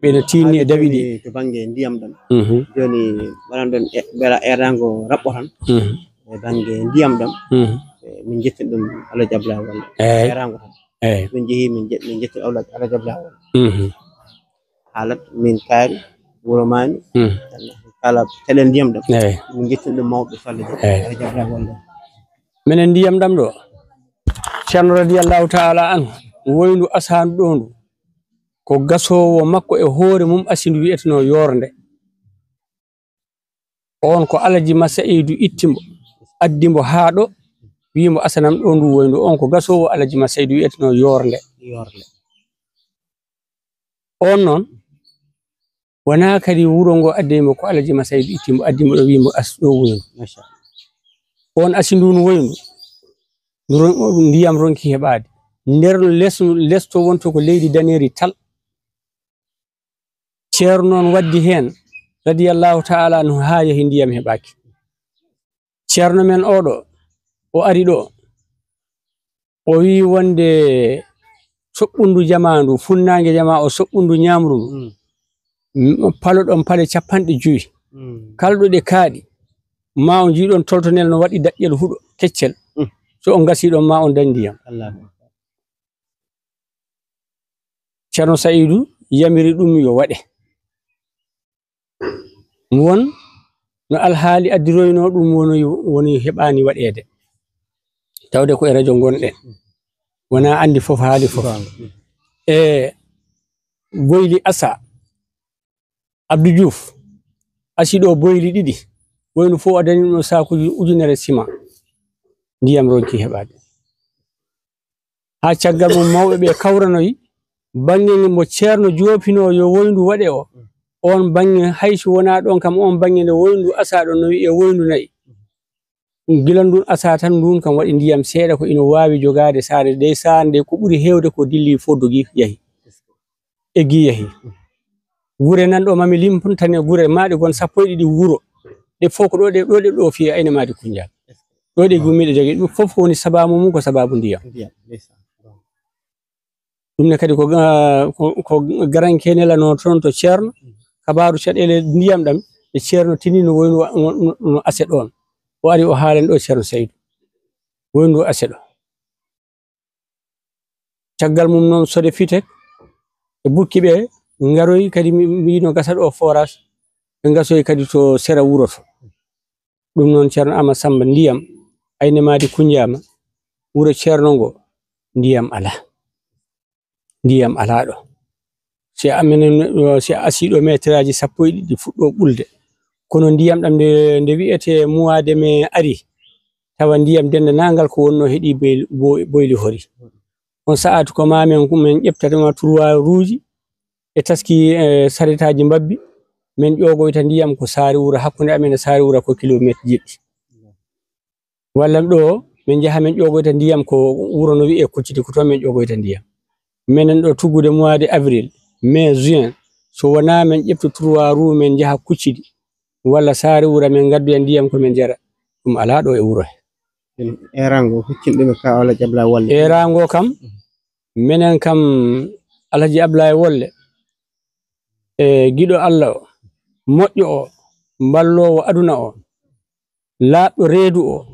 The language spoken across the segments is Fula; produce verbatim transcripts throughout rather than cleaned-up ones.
Ɓe no tiinni e daɓi ɗi. Jooni to bannge ndiyam ɗam. Mhm. Jooni waɗan ɗon e-, mbela eeraango raɓɓo tan. Mhm. E bannge ndiyam ɗam. Mhm. E min njettini ɗum Alhaji Abdoulaye Wallé. Eey. Eeraango tan. Eey. Min njehi min nje-, min njettini Alhaji, Alhaji Abdoulaye Wallé. Mhm. Haalat min kaari wuro maani. Mhm. Kala teɗen ndiyam ɗam. Eey. Min njettini ɗum mawɓe falle ɗo. Eey. Alhaji Abdoulaye Wallé. Minen ndiyam ɗam ɗo. Ceerno radiyallahu ta'ala anhu. Woyndu asaandu ɗo ndu. Ko gasoowo makko e hoore mum asindu wi'etenoo Yoornde. Oon ko Alaji Masaidu itti mbo, addi mbo haa ɗo, wi'i mbo asanam ɗo ndu woyndu. Oon ko gasoowo Alaji Masaidu wi'etenoo Yoornde. Yoornde. Oon noon, wonaa kadi wuro ngo addi mbo, ko Alaji Masaidu itti mbo, addi mbo ɗo, wi'i mbo as ɗo woyndu. Machallah. Oon asindu no woyndu, ndu ron-, ndiyam ronki heɓaade. Nder les, les to wonto ko leydi daneeri tal. Ceerno noon waddi heen, radiyallahu ta'ala anhu, haa yahi ndiyam heɓaaki. Ceerno men oo ɗo, o ari ɗo, o wi'i wonde soɓɓundu jamaa ndu, funnaange jamaa o, soɓɓundu ñaamru ndu, mm, m-, palo ɗon pale capanɗe jowi. Mm. Kala ɗo ɗe kaaɗi, ma on njiiɗon toltonel no waɗi daƴƴel huɗo keccel. Mm. So on ngasii ɗon, ma on dañ ndiyam. Allahu Akbar. Ceerno Sa'iidu yamiri ɗum yo waɗe. Won no alhaali addiroynoo ɗum woni, woni heɓaani waɗeede. Tawde ko e rajo ngonɗen. Wonaa anndi fof haali fof. Goonga. E boyli asa. Abdou Diouf asi ɗo boyli ɗiɗi, woynu fof o dañi ɗum saakuuji ujunere sima. Ndiyam ronki heɓaade. Haa caggal mum, mawɓe ɓe kawranoyi, baŋŋe mo Ceerno joopinoo yo woyndu waɗe o, oon baŋŋe, hay so wonaa ɗoon kam, oon baŋŋe nde woyndu asaa ɗoon no wi'ee woyndu na'i. Gila ndun asaa tan, ndun kam waɗi ndiyam seeɗa, ko ina waawi jogaade saare, dey saare nde ko ɓuri heewde ko dilli fof dogi yahi. Eggi yahi. Gure nan ɗo mami limtane gure maaɗe gon sappo e ɗiɗi wuro. Ɗe fof ko ɗo ɗe, ɗo ɗe ɗo fii ayne maadi Kunjaaɓe. Ɗo ɗe gummiiɗe jogii. Ɗum fof ko woni sabaabu mum ko sabaabu ndiyam. Ndiyam, ndeysan. Ɗum ne kadi ko, ah, ko, ko garanke nelanoo toon to Ceerno. Kabaaru caɗeele ndiyam ɗam, e Ceerno tini no woynu wa-, no, no, no ase ɗoon. O ari o haalen ɗo Ceerno Saydu. Woyndu ase ɗo. Caggal mum noon, Sodefitec e Bukki ɓe ngaroyi kadi, mi, mi no gasa ɗo forage, ɓe ngasoyi kadi to sera wuro to. Ɗum noon, Ceerno Aamadu Sammba, ndiyam, ayne maadi Kunjaama, wuro Ceerno ngo, ndiyam alaa. Ndiyam alaa ɗo. Si a, menen, si a asii ɗo meeteraaji sappo e ɗiɗi fuɗɗo ɓulde. Kono ndiyam ɗam nde, nde wi'etee mois de mai ari, tawa ndiyam denndaangal ko wonnoo heɗi boyli, boy-, boyli hori. On sa'aatu ko maa men, men ƴeɓtata ma turwaaruuji e taski, e saretaaji mbabbi, men ƴoogoyta ndiyam ko saare wuro, hakkunde amen e saare wuro ko kilomeeter jeɗɗi. Walla ɗo, men njaha men ƴoogoyta ndiyam ko wuro no wi'ee Kucciti, ko toon men ƴoogoyta ndiyam. Menen ɗo tuggude mois de avril, mai, juin, so wonaa men ƴeɓto turwaaru, men njaha Kuccidi, walla saare wuro, men ngaddoya ndiyam ko men njara, ɗum alaa ɗo e wuro he. Eeraango huccin ɗum e ka Alhaji Ablaye Wolle. Eeraango kam, menen kam Alhaji Ablaye Wolle, e giɗo Allah o, moƴƴo o, mballoowo aduna o, laaɓɗo reedu o,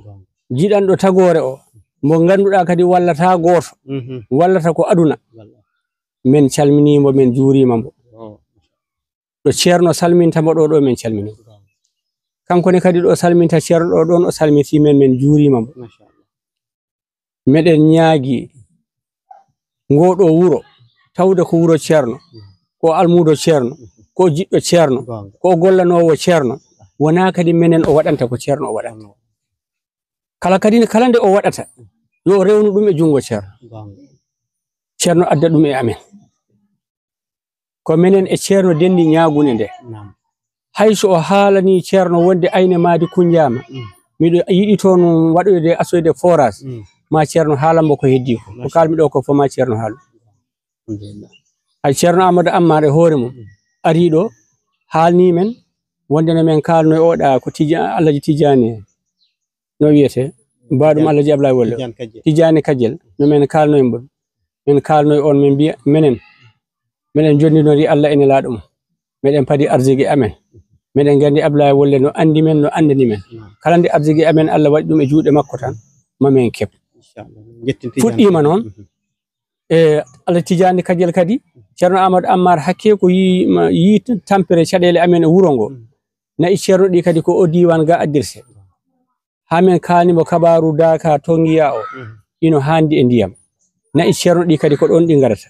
jiɗanɗo tagoore o, mo ngannduɗaa kadi wallataa gooto, mhm, wallata ko aduna. Wallaahi. Men calminii mbo, men juuriima mbo. Oh. Ɗo Ceerno salminta mbo ɗo, ɗo men calminii. Kanko ne kadi ɗo salminta Ceerno ɗo, ɗon o salmitii men, men juuriima mbo. Machallah. Meɗen ñaagi ngoo ɗo wuro, tawde ko wuro Ceerno, ko almuudo Ceerno, ko jiɗɗo Ceerno, goonga, ko gollanoowo Ceerno, wonaa kadi menen o waɗanta, ko Ceerno o waɗanta. Kala kadi, kala nde o waɗata, yo o rewnu ɗum e junngo Ceerno. Goonga. Ceerno adda ɗum e amen. Ko menen e Ceerno denndi ñaagunde nde. Naam. Hay so o haalanii Ceerno wonde ayne maadi Kunjaama, mm, miɗo yiɗi toon waɗoyde, asoyde forage, mm, ma Ceerno haalan mbo ko heddii ko. Ko kaalmi ɗo ko fof ma Ceerno haalu. Alhamdulillah. Hay Ceerno Amadou Ammar e hoore mum, mm, arii ɗo, haalnii men wonde no men kaalnoy oɗa ko Tija-, Alhaji Tijaani, no wiyetee, mbaɗum Alhaji Ablaye Wolle. Tijaani Kajel. Tijaani Kajel, no men kaalnoy mbo. Men kaalnoy on, men mbiya menen, Meɗen jonninorii Allah e Nelaaɗo mum. Meɗen padi arziki amen. Meɗen nganndi Ablaye Wolle no anndi men, no anndani men. Kala nde arziki amen Allah waɗi ɗum e juuɗe makko tan, ma men keɓ. Fuɗɗiima noon. E Allah Tijaani Kajel kadi, Ceerno Amadou Ammar hakke ko yii, ma, yii tampere caɗeele amen e wuro ngo. Na'i Ceerno ɗi kadi ko o diiwaan ga addirse. Haa men kaani mo kabaaru daaka tongiya o, ino haandi e ndiyam. Na'i Ceerno ɗi kadi ko ɗoon ɗi ngarata.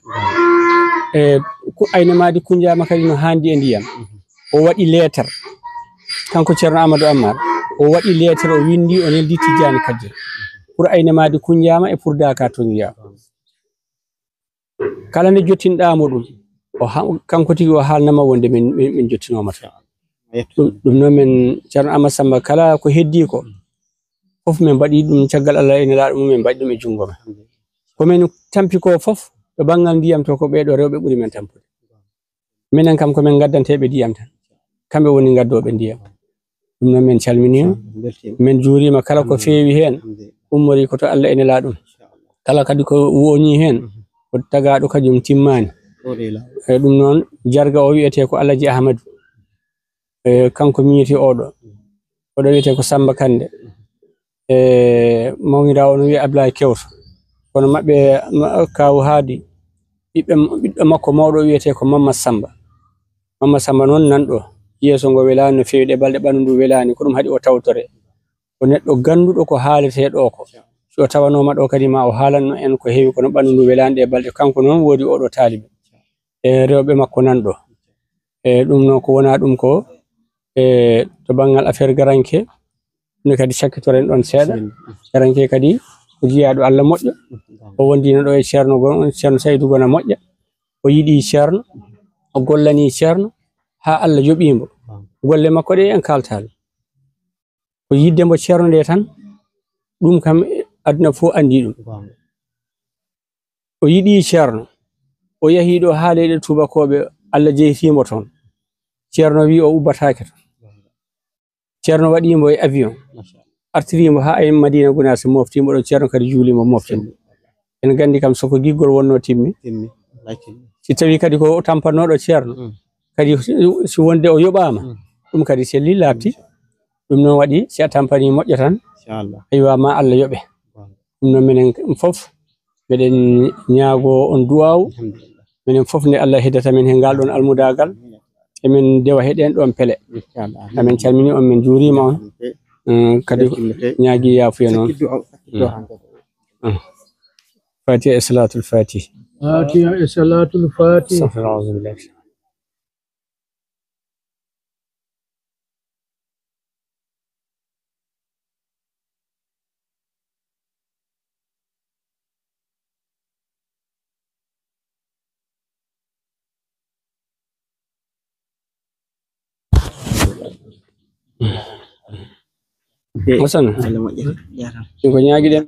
E ku-, Ayne Maadi Kunjaama kadi no haandi e ndiyam. O waɗi leetar, kanko Ceerno Amadou Ammar, o waɗi leetar, o winndi, o neldi Tijaani Kajel. Pour Ayne Maadi Kunjaama e pour daaka tongiya o. Kala nde jottinɗaa mo ɗum, o ha-, kanko tigi o haalnama wonde min, min, min jottinooma tan. Ɗum, ɗum noon min, Ceerno Amadou Samba, kala ko heddii ko, fof min mbaɗi ɗum caggal Allah e Nelaaɗo mum, min mbaɗi ɗum e junngo men. Ko min tampi ko fof, to banngal ndiyam to, ko ɓee ɗoo rewɓe ɓuri men tampude. Minen kam ko min ngaddanteeɓe ndiyam tan. Kamɓe woni ngaddooɓe ndiyam. Ɗum noon min calminii on. Min njuuriima kala ko feewi heen. Ummorii ko to Allah e Nelaaɗo mum. Kala kadi ko wooñii heen, ko tagaaɗo kañum timmaani. E ɗum noon, jarga o wiyetee ko Alaji Ahmadu. E kanko miñiti oɗo. Oɗo wiyetee ko Samba Kande. E mawniraawo no wiyee Ablaye Kewto. Kono maɓɓe, ma-, Kaawu Haadi, ɓiɓɓe, ɓiɗɗo makko mawɗo wiyetee ko Mamma Samba. Mamma Samba noon nan ɗo. Yeeso ngo welaani no feewi, ɗe balɗe ɓanndu ndu welaani, ko ɗum haɗi o tawtore. Ko neɗɗo gannduɗo ko haaletee ɗo ko. Si o tawanooma ɗo kadi ma o haalanno en ko heewi, kono ɓanndu ndu welaani ɗe balɗe. Kanko noon woodi oɗo taalibe. E rewɓe makko nan ɗo. E ɗum noon ko wona ɗum ko, e to banngal affaire garanke, ne kadi cakkitoren ɗon seeɗa. Garanke kadi ko jiyaaɗo Allah moƴƴo. O wondiino ɗo e Ceerno Gon-, Ceerno Saydu Gona moƴƴa. O yiɗi Ceerno, o gollani Ceerno haa Allah yoɓi mbo. Golle makko ɗe en kaaltaali. Ko yidde mbo Ceerno nde tan, ɗum kam aduna fof anndi ɗum. O yiɗi Ceerno, o yahi ɗo haa leyɗe tuubakooɓe, Allah jeytii mbo toon. Ceerno wi o ubbataake toon. Ceerno waɗi mbo e avion, artiri mbo haa e Madina Gunaas, mofti mbo ɗo. Ceerno kadi juuli mbo, mofti mbo. En nganndi kam, so ko giggol wonno timmi. Timmi. Wallaay timmi. Si tawi kadi ko tampannoɗo Ceerno, mm, kadi si, si wonde o yoɓaama, mm, ɗum kadi selli, laaɓti. Ɗum noon waɗi, si a tampanii moƴƴa tan, inchallah, aywa, ma Allah yoɓe. Ɗum noon minen fof, meɗen ñaagoo on duwaawu. Alhamdulillah. Minen fof nde Allah heddata men he ngal ɗon almudaagal, emin dewa he ɗen ɗon pele. Inchallah. Amin calmini on, min juuriima on. Mm, kadi ñaagi yaafuya noon. Sakki du'a, sakki du'a. Mm. Fatiha e Salatul Fatih. Fatiha e Salatul Fatih. Astaghfirullah, auzubillah. Hasan. Ko ñaagi ɗen.